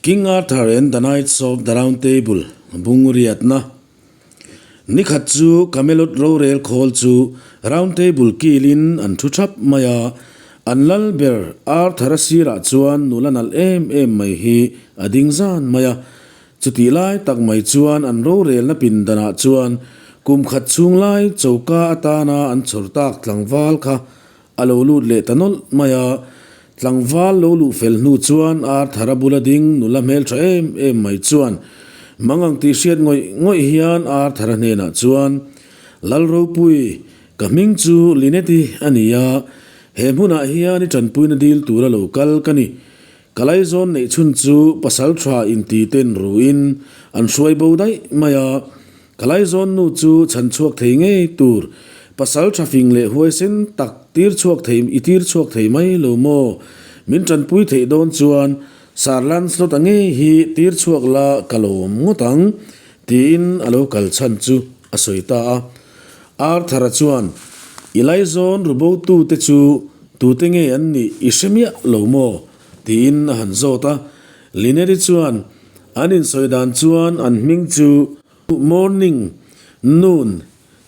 King Arthur and the Knights of the Round Table bungriatna Nikhat chu Camelot rorel khawl chu Round Table kilin an thu thap mai a, an lal ber Arthur-a sirah chuan nula nalh em em mai hi a ding zan mai a. Chutih lai tak mai chuan an rorelna pindanah chuan kum khat chhung lai choka atana an chhawr tak tlangval kha A lo lut leh ta nawlh mai a, tlangval lo luh fel hnu chuan Arthur-a bula ding nula hmeltha em em mai chuan mangang tih hriat ngawih ngawih hian Arthur-a hnenah chuan, Lalropui, ka hming chu Lineti a ni a, he hmunah hian i tanpuina dil tura lo kal ka ni. Ka laizawn neih chhun chu pasal tha inti ten ruin an hruai bo daih mai a, Ka laizawn nu chu chhan chhuak thei ngei tur, pasal tha fing leh huaisen tak tir chhuak thei i tir chhuak thei mai lo maw? Min tanpui theih dawn chuan Sir Lancelot-a ngei hi tir chhuak la ka lawm ngawt ang, tiin a lo kal chhan chu a sawi ta a. Arthur-a chuan, I laizawn rubotute chu tute nge an nih i hre miah lo maw? tiin a han zawt a. Lineri chuan, An insawi dan chuan an hming chu morning, noon,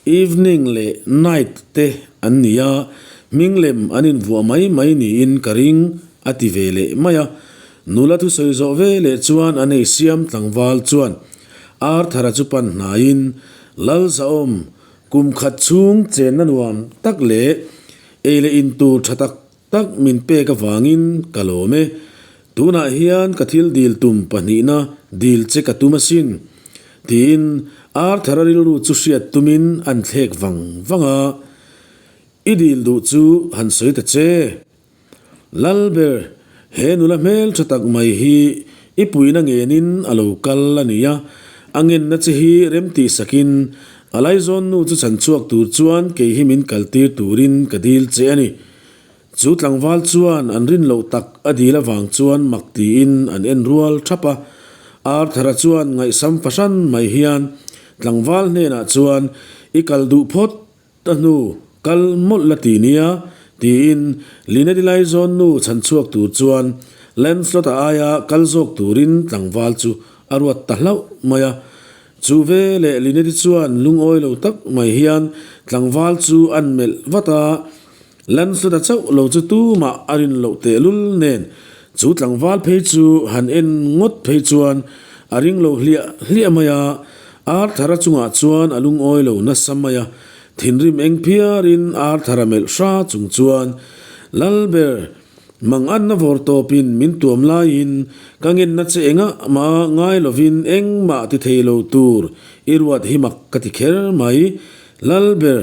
evening leh night te an ni a, hming lem an invuah mai mai niin ka ring, a ti ve leh mai a. Nula thusawi zawh ve leh chuan an ei siam tlangval chuan Arthur-a chu pan hnaiin, Lalzahawm, kum khat chhung chenna nuam tak leh ei leh in tur tha tak Tak min pek avangin ka lawm e. Tunah hian ka thil dil tum pahnihna dil che ka tum asin, tiin Arthur-a rilru chu hriat tumin an thlek vang vang a. I dil duh chu han sawi ta che. Lalber, he nula hmel tha tak mai hi i puina ngenin a lo kal a ni a, a ngenna che hi remtih sakin a laizawn nu chu chhan chhuak tur chuan kei hi min kaltir turin ka dil che a ni. Chu tlangval chuan an rin loh tak a dil avang chuan mak tiin an en rual thap a. Arthur-a chuan ngaihsam fahran mai hian tlangval hnenah chuan, I kal duh phawt ta hnu, kal mawlh la ti nia, tiin Lineti laizawn nu chhan chhuak tur chuan Lancelot-a aia kal zawk turin tlangval chu a ruat ta hlauh mai a. Chu ve leh Lineti chuan lungawi lo tak mai hian tlangval chu an melh vat a, Lancelot-a chauh lo chu tumah a rin loh tehlul nen chu tlangval phei chu han en ngawt phei chuan a ring lo hliah hliah mai a, Arthur-a chungah chuan a lungawi lo nasa mai a, thinrim eng phiarin Arthur-a melh hra chung chuan, Lalber, Manganna vawr tawpin min tuam laiin ka ngenna che engah mah ngai lovin engmah ti thei lo tur i ruat hi mak ka ti kher mai. Lalber,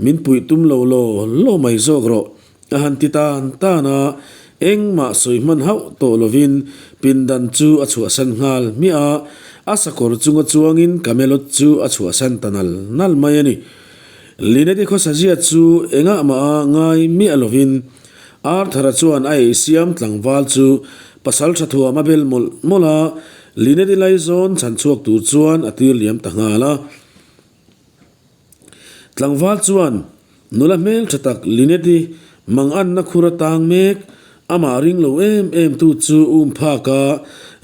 min puih tum lo law law mai zawk rawh, a han ti tan tan a, engmah sawi hman hauh tawh lovin pindan chu a chhuahsan nghal hmiah a, a sakawr chunga chuangin Camelot chu a chhuahsan ta nal nal mai a ni. Lineti khawsazia chu engah mah a ngai miah lovin Arthur-a chuan a eisiam tlangval chu pasal tha thuam a bel mawlh mawlh a, Lineti laizawn chhan chhuak tur chuan a tir liam ta nghal a. Tlangval chuan nula hmel tha tak Lineti manganna khur a tang mek, amah ring lo em em tu chu um phak a,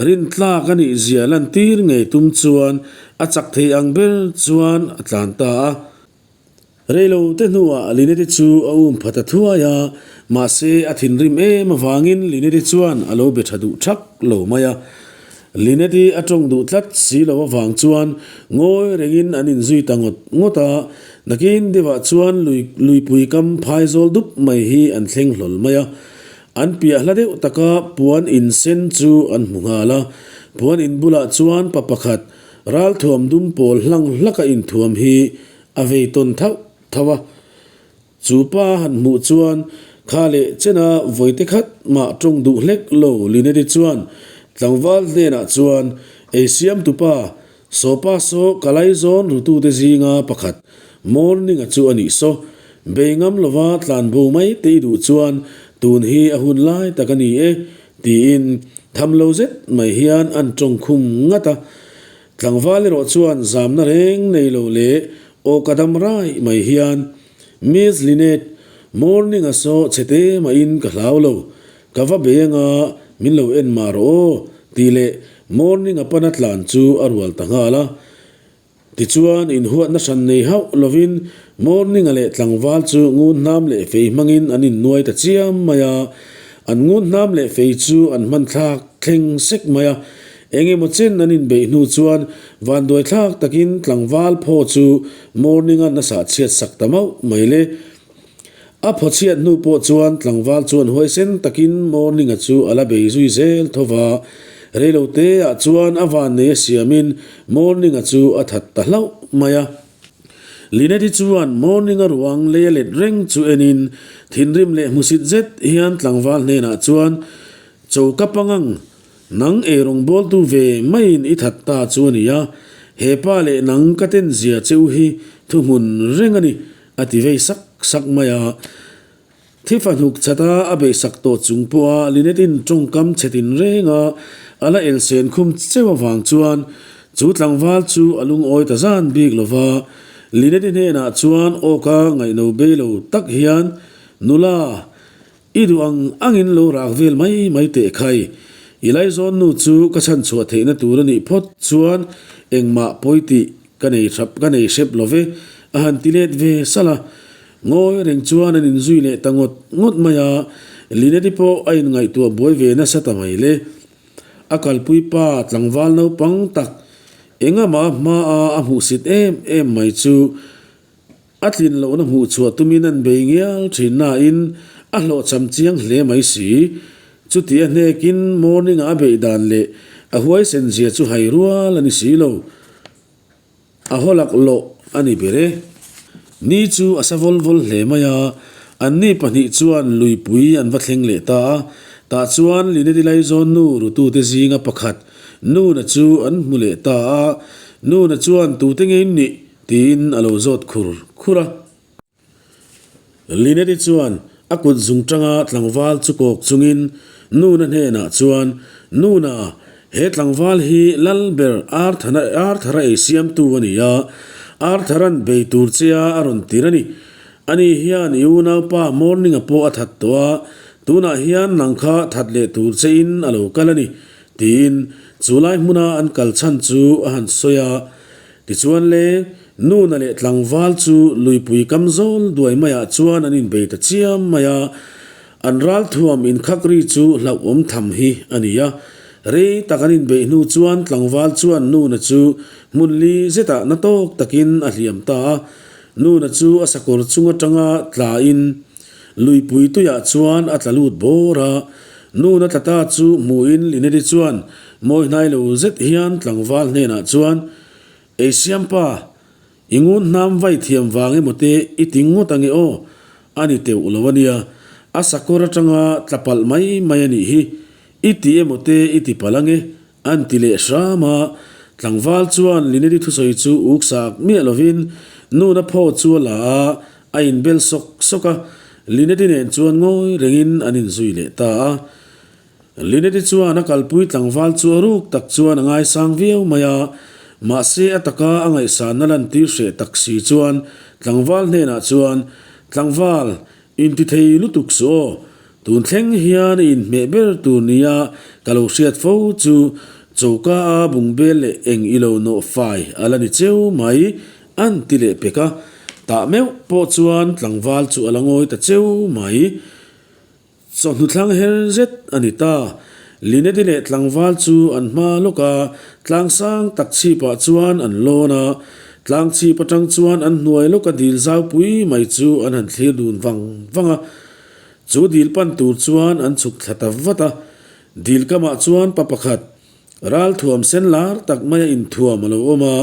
rintlak a nih zia lantir ngei tum chuan a chak thei ang ber chuan a tlan ta a. Reilo te hnuah Lineti chu a um pha ta thuai a, mahse a thinrim em avangin Lineti chuan a lo be tha duh thak lo mai a. Lineti a tawng duh tlat si lo avang chuan ngawi rengin an inzui ta ngawt ngawt a, nakin deuhah chuan lui luipui kam phaizawl dup mai hi an thleng hlawl mai a. An piah hla deuh taka puan in sen chu an hmu nghal a, puan in bulah chuan pa pakhat ralthuam dum pawl hlang hlaka inthuam hi A vei tawn thauh thauh a, chu pa han hmuh chuan kha leh chena vawite khat mah tawng duh hlek lo Lineti chuan tlangval hnenah chuan ei siam tupa Sawpa saw ka laizawn rutute zinga pakhat Morning-a chu a nih saw. Bei ngam lova tlan bo mai te i duh chuan tun hi a hun lai tak a ni e tiin tham lo zet mai hian an tawng khum ngat a. Tlangval erawh chuan zamna reng nei lo leh aw ka dam rai mai hian, Miss Lynette, morning a saw che te mahin ka hlau lo, ka va bei anga min lo en mah rawh aw, tih leh Morning-a pana tlan chu a rual ta nghal a. Tichuan, inhuatna hran nei hauh lovin Morning-a leh tlangval chu ngun hnam leh fei hmangin an innuai ta chiam mai a. An ngun hnam leh fei chu an hman thlak thleng sek mai a. Eng emaw chen an inbeih hnu chuan vanduai thlak takin tlangval phaw chu Morning-a'n a sahchhiat sak ta mauh mai le. A phaw chhiat hnu pawh chuan tlangval chuan huaisen takin Morning-a chu a la bei zui zel tho va. Reilote-ah chuan a vannei a siamin Morning-a chu a that ta hlauh mai a. Lynette-i chuan Morning-a ruang lei a let reng chu enin thinrim leh hmusit zet hian tlangval hnenah chuan, Choka pangang, nang eirawngbawltu ve maiin i that ta chu a ni a, he pa leh nang ka ten zia che u hi thuhmun reng a ni, A ti vei sak sak mai a. Thi fahnuk chata a beih sak tawh chung pawha Lynette-in tawngkam chhe tinreng a a la elsen khum cheu avang chuan chu tlangval chu a lungawi ta zan bik lo va. Lynette-i hnenah chuan awka ngaihno bei lo tak hian, Nula, I duh ang angin lo rak vel mai mai teh khai. I laizawn nu chu ka chhan chhuah theihna tur a nih phawt chuan engmah pawi tih ka nei hrap ka nei hrep lo ve, a han ti let ve salh a. Ngawi reng chuan an inzui leh ta ngawt ngawt mai a, Lynette-i pawh a inngaihtuah buai ve nasa ta mai le. A kalpui pa tlangval naupang tak engama hmaa a hmuhsit em em mai chu A tlin lohna hmuh chhuah tumin an bei ngial thin nain a hlawhchham chiang hle mai si. Chuti a hnekin morning-a a beih dan leh a huaisen zia chu hai rual a ni si lo. A hawlak loh a ni ber e. Ni chu a sa vawl vawl hle mai a, anni pahnih chuan luipui an va thleng leh ta a. Tah chuan Lineti Laizawn nu rutute zinga pakhat Nuna chu an hmu leh ta a. Nuna chuan tute nge in nih? Tiin a lo zawt khur khur a. Lynette-i chuan a kut zung tanga tlangval chu kawk chungin Nuna hnenah chuan, Nuna, he tlangval hi lal ber Arthana Arthara ei siamtu a ni a, Arthara'n bei tur che a a rawn tir a ni. Ani hian i unaupa Morning-a pawh a that tawh a, tunah hian nang kha that leh tur chein a lo kal a ni, tiin chu lai hmuna an kal chhan chu a han sawi a. Tichuan le, Nuna leh tlangval chu luipui kam zawl duai maiah chuan an inbei ta chiam mai a, an ralthuam inkhak ri chu hlauhawm tham hi a ni a. Rei tak an inbeih hnu chuan tlangval chuan Nuna chu hmun li zetah na tawk takin a hliam ta a. Nuna chu a sakawr chung atanga tlain luipui tuiah chuan a tla lut bawr a. Nuna tla ta chu hmuhin Lineti chuan Mawi hnai lo zet hian tlangval hnenah chuan, Ei siampa, i ngun hnam vai thiam vang emaw te i ti ngawt ange aw, a ni teuh lo a nia, a sakawr atanga tla palh mai mai a nih hi, i ti emaw te i ti palh ange, an ti leh hram a. Tlangval chuan Lineti thusawi chu uk sak miah lovin nuna phaw chu a la a, a inbel sawk sawk a, Lineti nen chuan ngawi rengin an inzui leh ta a. Lynette-i chuan a kalpui tlangval chu a ruk tak chuan a ngaisang viau mai a, mahse a taka a ngaihsanna lantir hreh tak si chuan tlangval hnenah chuan, Tlangval, intithei lutuk suh aw, tun thleng hian i inhmeh ber tur nia ka lo hriat fo chu choka a bungbel leh eng i lo nawh fai a la ni cheu mai, an ti leh pek a. Tah meuh pawh chuan tlangval chu a la ngawi ta cheu mai. Chawhnu thlang her zet a ni ta. Lineti leh tlangval chu an hma lawk a, tlang sang tak chhipah chuan an lawn a. Tlang chhip atang chuan an hnuai lawka dil zaupui mai chu an han thlir dun vang vang a. Chu dil pan tur chuan an chhuk thla ta vat a. Dil kamah chuan pa pakhat, Ral thuam sen lar tak maia inthuam a lo awm a,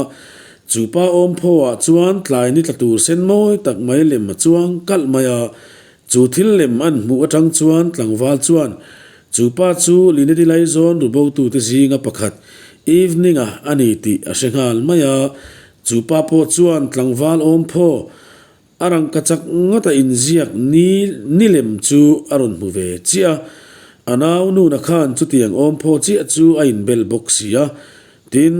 chu pa awm phawah chuan tlai ni tla tur sen mawi tak mai lem a chuang kalh mai a. Chu thil lem an hmuh atang chuan tlangval chuan chu pa chu Lineti Laizawn rubotute zinga pakhat Evening-a a ni tih a hre nghal mai a. Chu pa pawh chuan tlangval awm phaw A rangka chak ngata inziak ni ni lem chu a rawn hmu ve chiah a, a nau nuna khan chutiang awm phaw chiah chu a inbel bawk si a. Tin,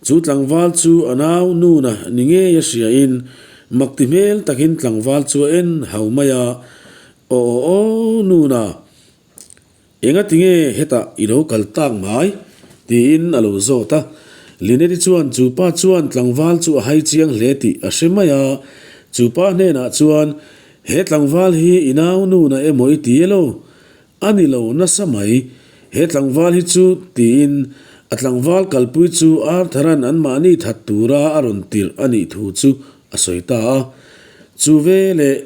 chu tlangval chu a nau nuna ni ngei a hriain makti hmel takin tlangval chu a en hau mai a, Aw aw aw nuna, Enga tinge hetah i lo kal tak mai? Tiin a lo zawt a. Lineti chuan chu pa chuan tlangval chu a hai chiang hle tih a hre mai a. Chu pa hnenah chuan, He tlangval hi i nau nuna emaw i ti elo? A ni lo nasa mai. He tlangval hi chu, tiin a tlangval kalpui chu Arthur-a'n anmahni that tura a rawn tirh a nih thu chu a sawi ta a. Chu veleh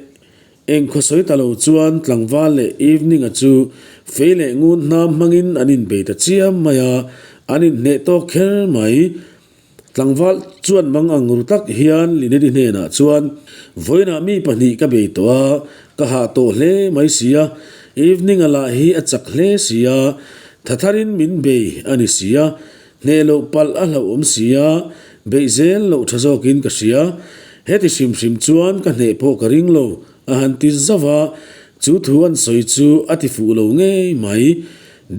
Eng khaw sawi ta lo chuan tlangval leh Evening-a chu fei leh ngun hnam hmangin an inbei ta chiam mai a, an inhneh tawk kher mai. Tlangval chuan mang ang ru tak hian Lineti hnenah chuan, Vawiinah mi pahnih ka bei tawh a, ka hah tawh hle mai si a, Evening-a lah hi a chak hle si a, tha tharin min bei a ni si a, Hneh loh palh a hlauhawm si a, beih zel loh tha zawkin ka hria. Heti hrim hrim chuan ka hneh pawh ka ring lo, a han ti zauh a, chu thu an sawi chu a ti fuh lo ngei mai.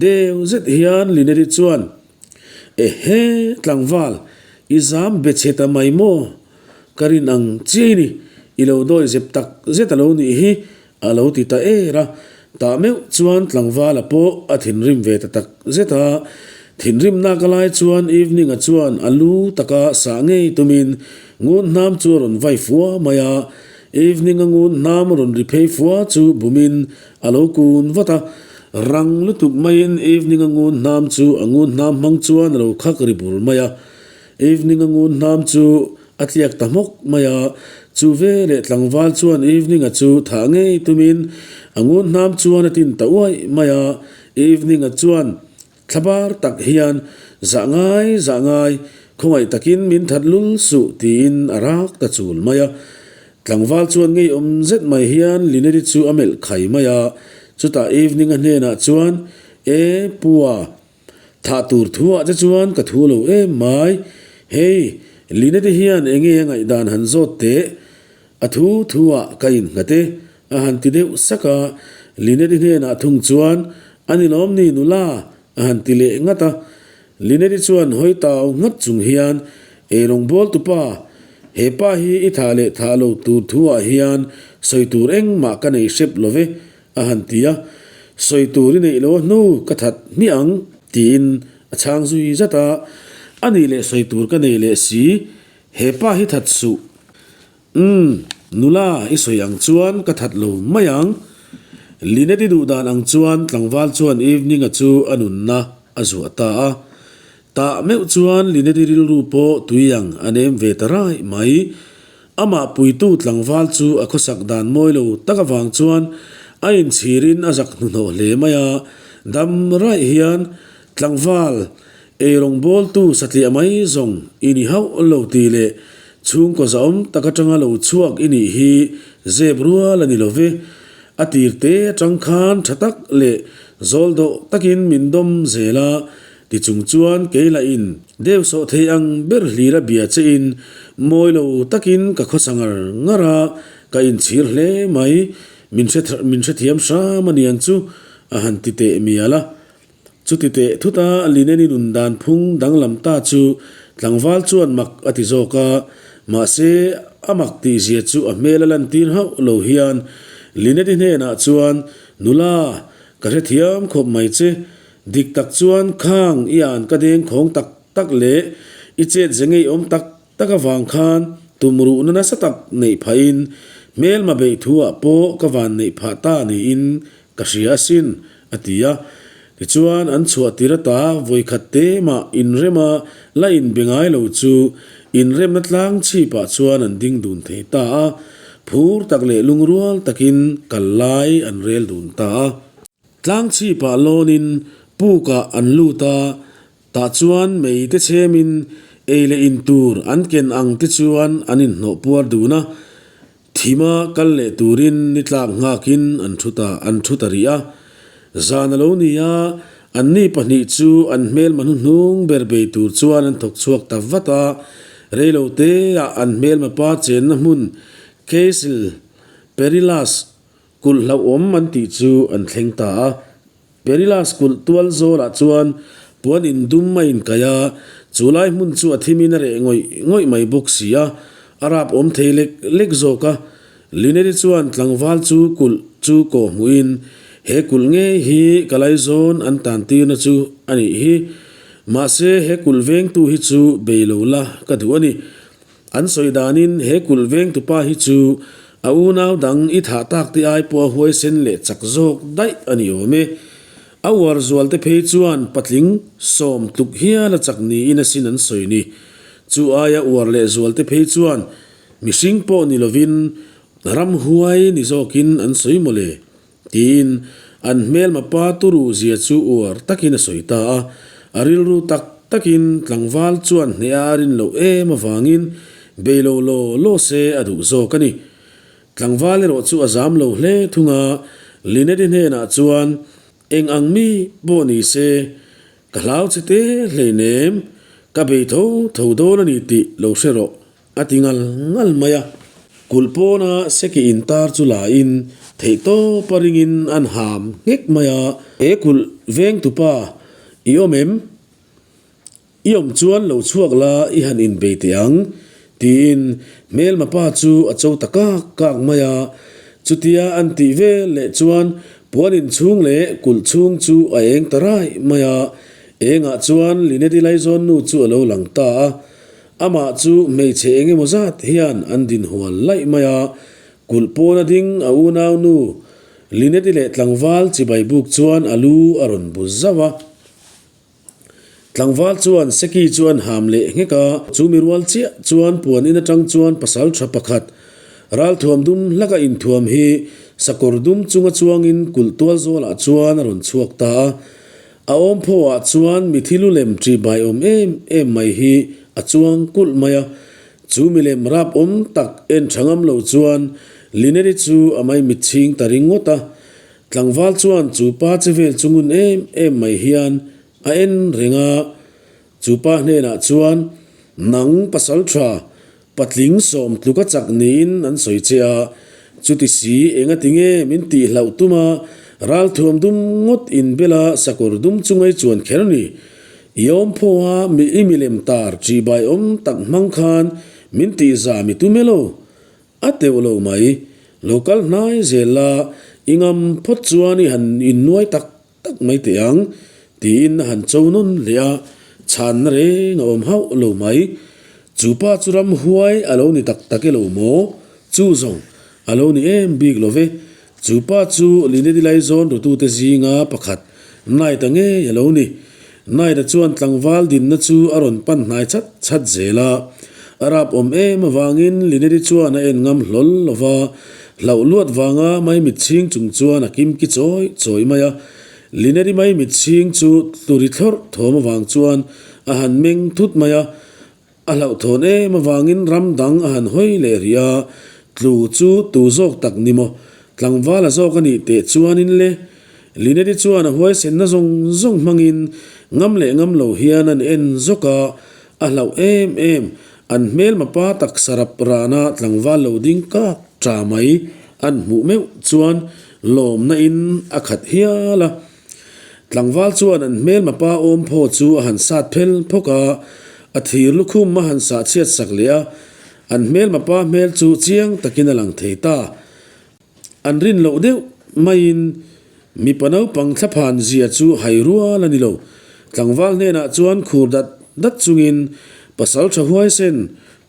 Deu zet hian Lineri chuan, Ehe, tlangval, i zam be che ta mai maw? Ka rin ang chiai ni, i lo dawi zep tak zet a lo nih hi, A lo ti ta er a, tah meuh chuan tlangvala pawh a thinrim ve ta tak zet a. Thinrimna ka lai chuan Evening-a chuan a lu taka sah ngei tumin ngun hnam chu a rawn vai fua mai a. Evening-a ngun hnam rawn ri phei fua chu bumin a lo kun vat a. Rang lutuk maiin Evening-a ngun hnam chu a ngun hnam hmang chuan a lo khak ri bur mai a. Evening-a ngun hnam chu A tliak ta hmawk mai a, chu veleh tlangval chuan Evening-a chu thah ngei tumin a ngun hnam chuan a tin ta uaih mai a, Evening-a chuan thlabar tak hian zah ngai zah ngai, khawngaih takin min that lul suh tiin a rak ta chul mai a. Tlangval chuan ngeiawm zet mai hian Lineri chu a melh khai mai a, chutah Evening-a hnenah chuan, E Pua, Thah tur thuah che chuan ka thu lo em mai. Hei, Lina te hian enge a ngaihdan han zawt teh? A thu thuah ka innghat e, a han ti deuh sak a. Lina te hnenah thung chuan, A ni lawm ni nula? a han ti leh ngat a. Lina te chuan hawi tau nghat chung hian, Ei rawngbâwl tupa, he pa hi i thah leh thah lo tur thuah hian sawi tur engmah ka nei hrep lo ve, A han ti a, Sawi tur i neih lo a hnu ka that hmiah ang, tiin a chhang zui zat a. A nih leh sawi tur ka nei leh si, he pa hi that suh. Umm, nula i sawi ang chuan ka that lo mai ang. Lynette-i duh dan ang chuan tlangval chuan Evening-a chu a nunna a zuah ta a. Tah meuh chuan Lynette-i rilru pawh tui ang a nem ve ta raih mai. Amah puitu tlangval chu a khawsak dan mawi lo tak avang chuan a inchhirin a zak hnuhnawh hle mai a, dam raih hian tlangval eirawngbawltu satliah mai zawng i ni hauh lo tih leh chhungkaw zahawm tak atanga lo chhuak i nih hi zep rual a ni lo ve. A tir te atang khan tha tak leh zawl dawh takin min dawm zel a, Ti chung chuan kei lah in deu sawh thei ang ber hlir a bia che in mawi lo takin ka khawsa ngar ngar a, ka inchhir hle mai, min hre min hrethiam hram a niang chu a han ti teh mial a. Chuti teh thut a Lineni nun dan phung danglam ta chu tlangval chuan mak a ti zawk a, mahse a mak tih zia chu a hmel a lantir hauh lo hian Lineti hnenah chuan nula ka hrethiam khawp mai che, Dik tak chuan khang i an ka deng khawng tak tak leh i chet ze ngeiawm tak tak avang khan tumruhna nasa tak neih phahin hmelma beih thu ah pawh ka van neih phah ta niin ka hria asin, a ti a. Tichuan an chhuah tir ata vawikhat te mah inrema la inbe ngai lo chu inremna tlang chhipah chuan an ding dun thei ta a, phur tak leh lungrual takin kal lai an rel dun ta a. Tlang chhipah lawnin pukah an lut a, tah chuan mei te chhemin ei leh in tur an ken ang te chuan an inhnawh puar dun a, thima kal leh turin ni tlak nghakin an thu ta an thu ta rih a. Zan a lo ni a, anni pahnih chu an hmelma hnuhnung ber bei tur chuan an thawk chhuak ta vat a, reilo teah an hmelma pa chenna hmun Castle Perilous Kulh hlauhawm an tih chu an thleng ta a. Perilas kulh tual zawlah chuan puan in dum a inkaih a, chu lai hmun chu a thimin a reh ngawih ngawih mai bawk si a, a rap awm thei lek lek zawk a. Lineri chuan tlangval chu kulh chu kawh hmuhin, He kulh ngei hi ka laizawn an tan tirna chu a nih hi. Mahse, he kulh vengtu hi chu bei lo la ka duh a ni. An sawi danin he kulh vengtupa hi chu a unau dang i thah tak te ai pawh a huaisen leh chak zawk daih a ni awm e. A uar zual te phei chuan patling sawm tluk hial a chak niin asin an sawi ni. Chu aia uar leh zual te phei chuan mihring pawh ni lovin ramhuai ni zawkin an sawi mawle. Tiin an hmelma pa turu zia chu uar takin a sawi ta a, a rilru tak takin tlangval chuan hneh a rin loh em avangin bei lo law law se a duh zawk a ni. Tlangval erawh chu a zam lo hle thung a, Lineti hnenah chuan eng ang mi pawh ni se ka hlau che te hleinem, ka bei tho tho dawn a ni tih lo hre rawh. A ti ngal ngal mai a. Kulh pawna seki intar chu la in theihtawp a ringin an ham nghek mai a. He kulh vengtupa i awm em? I awm chuan lo chhuak la i han inbei teh ang, tiin hmelma pa chu a cho ta kak kak mai a. Chutia an tih vel leh chuan puan inchhung leh kulh chhung chu a eng ta raih mai a. Engah chuan Lineti Laizawn nu chu a lo lang ta a. Amah chu hmeichhe eng emaw zat hian an din hual laih mai a, kulh pawn a ding a unaunu Lineti leh tlangval chibai buk chuan a lu a rawn bu zauh a. Tlangval chuan Seki chu an ham leh nghek a, chu mi rual chiah chuan puan in atang chuan pasal tha pakhat ralthuam dum hlaka inthuam hi sakawr dum chunga chuangin kulh tual zawlah chuan a rawn chhuak ta a. A awm phawah chuan mithi lu lem ṭi bai awm em em mai hi a chuang kulh mai a, chu milem rap awm tak en ṭha ngam lo chuan Lineri chu a maimitchhing ta ringawt a. Tlangval chuan chu pa che vel chu ngun em em mai hian a en reng a, chu pa hnenah chuan, Nang pasal ṭha, Patling sawm tluk a chak niin an sawi che a, chuti si engati nge min tih hlauh tum a, ralthuam dum ngawt inbel a sakawr dum chu ngei chuan kher ni. I awm phaw a mi i milem tar ṭihbai awm tak hmang khan min tih zam i tum elo? A teuh lo mai. Lo kal hnai zel la, i ngam phawt chuan i han innuai tak tak mai teh ang, tiin a han cho nawn leh a, chhanna reng a awm hauh lo mai. Chu pa chu ramhuai a lo ni tak tak e lo maw? Chu zawng a lo ni em bik lo ve. Chu pa chu Linedi Laizawn rutute zinga pakhat Knight-a ngei a lo ni. Knight-a chuan tlangval dinna chu a rawn pan hnai chat chat zel a. A rap awm em avangin Linedi chuan a en ngam hlawl lo va, hlauh luat vanga maimit chhing chung chuan a kim ki chawi chawi mai a. Linedi maimit chhing chu tluri thlawrh thawm avang chuan a han meng thut mai a. A hlauhthawn em avangin ram dang a han hawi leh rih a, tlu chu tu zawk tak ni maw? Tlangval a zawk a nih teh chuanin le. Lineti chuan a huaisenna zawng zawng hmangin ngam leh ngam lo hian an en zawk a, a hlauh em em. An hmelma pa taksa rap rana tlangval lo ding kak ta mai an hmuh meuh chuan lawmna in a khat hial a. Tlangval chuan an hmelma pa awm phaw chu a han sat phel phawk a, a thir lukhum a han sah chhiat sak leh a, an hmelma pa hmel chu chiang takin a lang thei ta. An rin loh deuh maiin mipa naupang thlaphan zia chu hai rual a ni lo. Tlangval hnenah chuan khur dat dat chungin pasal tha huaisen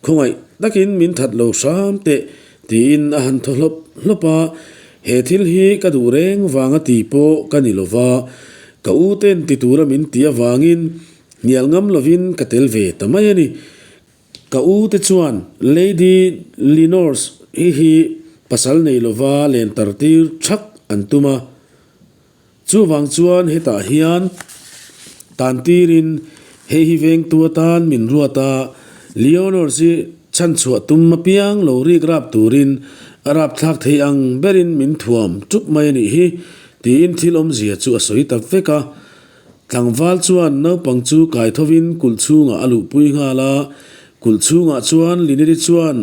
khawngaih takin min that lo hram teh Tiin a han thaw hlawp hlawp a, He thil hi ka duh reng vanga ti pawh ka ni lova, ka u ten ti tura min ti avangin hnial ngam lovin ka tel ve ta mai a ni. Ka u te chuan Lady Lenores hi hi pasal nei lova len tar tir thak an tum a, Chuvang chuan hetah hian tan tirin hei hi vengtu atan min ruat a, Leonor hi chhanchhuah tum apiang lo rik rap turin a rapthlak thei ang berin min thuam tup mai a nih hi, tiin thil awmzia chu a sawi ta vek a. Tlangval chuan naupang chu kai thovin kulh chhungah a luhpui nghal a, kulh chhungah chuan Lineri chuan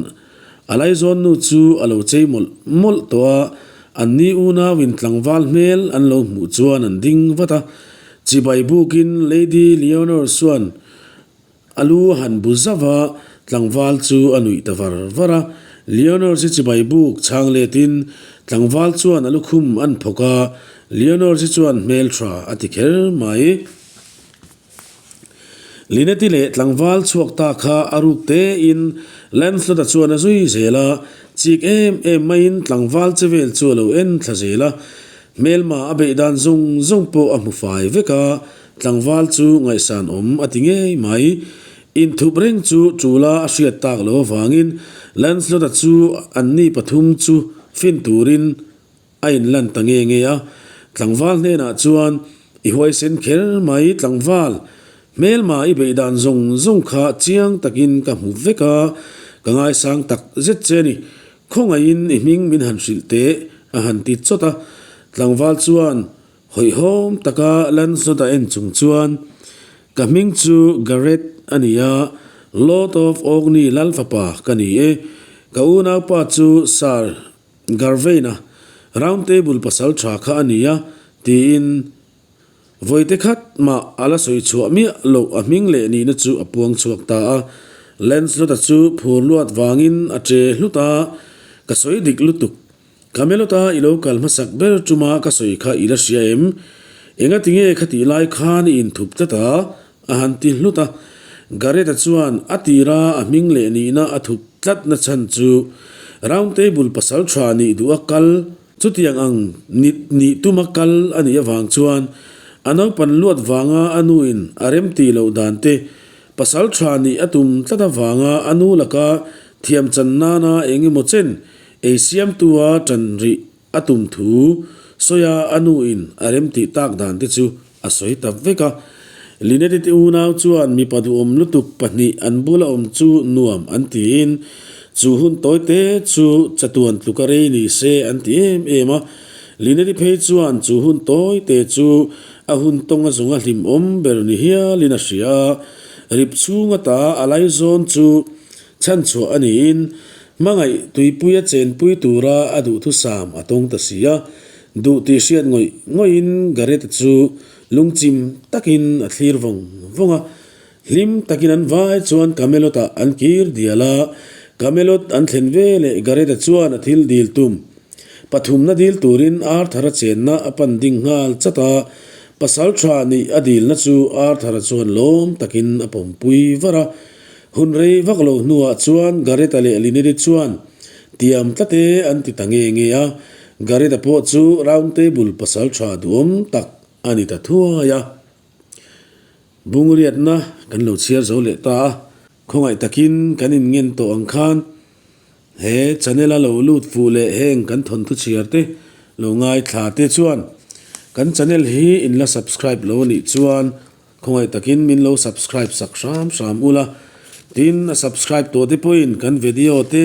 A laizawn nu chu a lo chei mawlh mawlh tawh a, an ni unauin tlangval hmel an lo hmuh chuan an ding vat a. Chibai bukin Lady Leonor chuan a lu a han bu zauh a, tlangval chu a nuih ta var var a. Leonor chu chibai buk chhang letin tlangval chuan a lukhum an phawk a, Leonor chu chuan hmel tha a ti kher mai. Lineti leh tlangval chhuak ta kha a ruk tein Lancelot-a chuan a zui zel a, chik em em maiin tlangval che vel chu a lo en thla zel a. Hmelma a beih dan zawng zawng pawh a hmu fai vek a, tlangval chu ngaihsan awm a ti ngei mai. Inthup reng chu ṭula a hriat tak lo avangin Lancelot-a chu anni pathum chu fin turin A inlan ta nge nge a, tlangval hnenah chuan, I huaisen kher mai tlangval, hmelma i beih dan zawng zawng kha chiang takin ka hmu vek a, ka ngaisang tak zet che a ni. Khawngaihin i hming min han hrilh teh, a han ti chawt a. Tlangval chuan hawihhawm taka Lancelot a en chung chuan, Ka hming chu Gareth a ni a, Lord of Orkney lal fapa ka ni e. Ka unaupa chu Sir Garvein-a round table pasal tha kha a ni a, tiin vawite khat mah a la sawi chhuah miah loh a hming leh nihna chu a puang chhuak ta a. Lancelot-a chu phur luat vangin a che hlut a, Ka sawi dik lutuk. Camelot-a i lo kal hmasak ber tuma ka sawi kha i la hria em? Engati nge khatih lai khan i inthup tlat a? A han ti hlut a. Gareth-a chuan a tira a hming leh nihna a thup tlatna chhan chu Round Table pasal tha nih duh a kal, chutiang ang nih tuma kal a nih avang chuan a naupan luat vanga a nuin a remtih loh dan te, pasal tha nih a tum tlat avanga a nu laka thiam chan nana eng emaw chen ei siamtua tan rih A tum thu sawi a a nu in a remtih tak dan te chu a sawi ta vek a. Lynette te unau chuan mipa duhawm lutuk pahnih an bula awm chu nuam an tiin chu hun tawi te chu chatuan tluka rei ni se an ti em em a. Lynette phei chuan chu hun tawi te chu a hun tawng a zawnga hlimawm ber ni hialin a hria a. Rip chhung ata a laizawn chu Chhanchhuah a niin, hmangaih tuipuia chenpui tura a duhthusam a tawng ta si a. Duh tih hriat ngawih ngawihin Gareth-a chu lungchim takin a thlir vawng vawng a. Hlim takin an vai chuan Camelot-ah an kir dial a. Camelot an thlen veleh Gareth-a chuan a thil dil tum pathumna dil turin Arthur-a chenna a pan ding nghal chat a. Pasal tha nih a dilna chu Arthur-a chuan lawm takin a pawmpui var a. Hun rei vak lo hnuah chuan Gareth-a leh Lynette-i chuan tiam tlat e an ti ta nge nge a, Gareth-a pawh chu round table pasal tha duhawm tak a ni ta thuai a. Bungriatna kan lo chhiar zo leh ta a, khawngaih takin kan inngen tawh ang khan He channel a lo lut fuh leh heng kan thawnthu chhiar te lo ngaithla te chuan kan channel hi in la subscribe lo anih chuan khawngaih takin min lo subscribe sak hram hram ula, tin a subscribe tawh te pawhin kan video te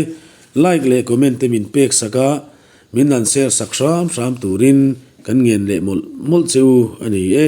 like leh comment te min pek sak a min han share sak hram hram turin kan ngen leh mawlh mawlh che u a ni e.